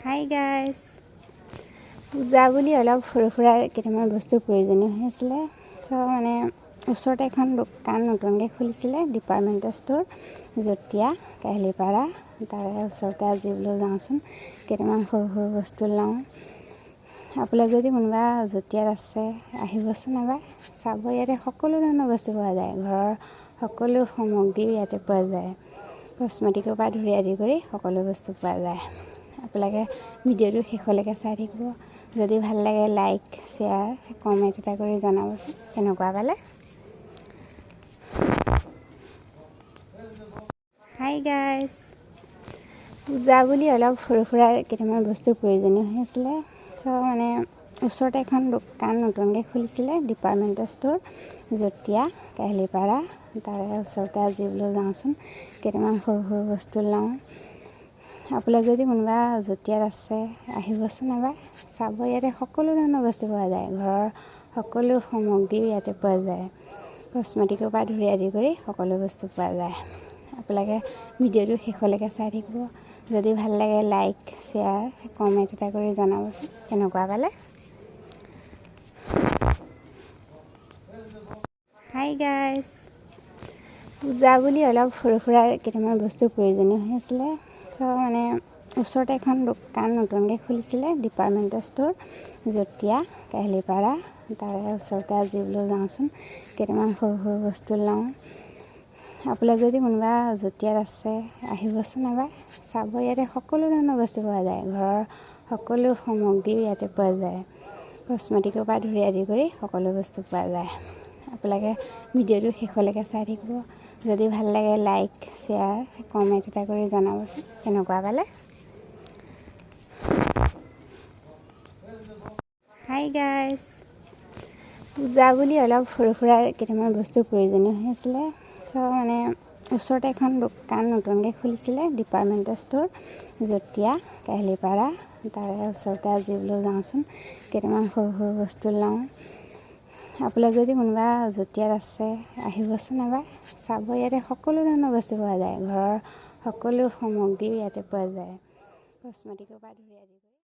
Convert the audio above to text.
Hi guys, পূজা বুলি অলপ সৰু সুৰা কেইটামান বস্তুৰ প্ৰয়োজনীয় হৈ আছিলে। চ' মানে ওচৰতে এখন দোকান নতুনকৈ খুলিছিলে, ডিপাৰ্টমেণ্টেল ষ্ট'ৰ, জতিয়া কাহিলীপাৰা। তাৰে ওচৰতে আজি বোলো যাওঁচোন, কেইটামান সৰু সৰু বস্তু লওঁ। আপোনালোক যদি কোনোবা জতিয়াত আছে, আহিবচোন এবাৰ চাব। ইয়াতে সকলো ধৰণৰ বস্তু পোৱা যায়। ঘৰৰ সকলো সামগ্ৰী ইয়াতে পোৱা যায়। কচমেটিকৰ পৰা ধৰি আদি কৰি সকলো বস্তু পোৱা যায়। আপোনালোকে ভিডিঅ'টো শেষলৈকে চাই থাকিব। যদি ভাল লাগে, লাইক, শ্বেয়াৰ, কমেণ্ট এটা কৰি জনাবচোন কেনেকুৱা পালে। হাই গাইজ, পূজা বুলি অলপ সৰু সুৰা কেইটামান বস্তুৰ প্ৰয়োজনীয় হৈ আছিলে। চ' মানে ওচৰতে এখন দোকান নতুনকৈ খুলিছিলে, ডিপাৰ্টমেণ্টেল ষ্ট'ৰ, জতিয়া কাহিলীপাৰা। তাৰে ওচৰতে আজি বোলো যাওঁচোন, কেইটামান সৰু সৰু বস্তু লওঁ। আপোনালোক যদি কোনোবা জতিয়াত আছে, আহিবচোন এবাৰ চাব। ইয়াতে সকলো ধৰণৰ বস্তু পোৱা যায়। ঘৰৰ সকলো সামগ্ৰী ইয়াতে পোৱা যায়। কচমেটিকৰ পৰা ধৰি আদি কৰি সকলো বস্তু পোৱা যায়। আপোনালোকে ভিডিঅ'টো শেষলৈকে চাই থাকিব। যদি ভাল লাগে, লাইক, শ্বেয়াৰ, কমেণ্ট এটা কৰি জনাবচোন কেনেকুৱা পালে। হাই গাইজ, পূজা বুলি অলপ সৰু সুৰা কেইটামান বস্তুৰ প্ৰয়োজনীয় হৈ আছিলে। চ' মানে ওচৰতে এখন দোকান নতুনকৈ খুলিছিলে, ডিপাৰ্টমেণ্টেল ষ্ট'ৰ, জতিয়া কাহিলীপাৰা। তাৰে ওচৰতে আজি বোলো যাওঁচোন, কেইটামান সৰু সৰু বস্তু লওঁ। আপোনালোক যদি কোনোবা জতিয়াত আছে, আহিবচোন এবাৰ চাব। ইয়াতে সকলো ধৰণৰ বস্তু পোৱা যায়। ঘৰৰ সকলো সামগ্ৰী ইয়াতে পোৱা যায়। কচমেটিকৰ পৰা ধৰি আদি কৰি সকলো বস্তু পোৱা যায়। আপোনালোকে ভিডিঅ'টো শেষলৈকে চাই থাকিব। যদি ভাল লাগে, লাইক, শ্বেয়াৰ, কমেণ্ট এটা কৰি জনাবচোন কেনেকুৱা পালে। হাই গাইজ, পূজা বুলি অলপ সৰু সুৰা কেইটামান বস্তুৰ প্ৰয়োজনীয় হৈ আছিলে। চ' মানে ওচৰতে এখন দোকান নতুনকৈ খুলিছিলে, ডিপাৰ্টমেণ্টেল ষ্ট'ৰ, জতিয়া কাহিলীপাৰা। তাৰে ওচৰতে আজি বোলো যাওঁচোন, কেইটামান সৰু সৰু বস্তু লওঁ। আপোনালোক যদি কোনোবা জতিয়াত আছে, আহিবচোন এবাৰ চাব। ইয়াতে সকলো ধৰণৰ বস্তু পোৱা যায়। ঘৰৰ সকলো সামগ্ৰী ইয়াতে পোৱা যায়। কচমেটিকৰ পৰা ধৰি আদি কৰি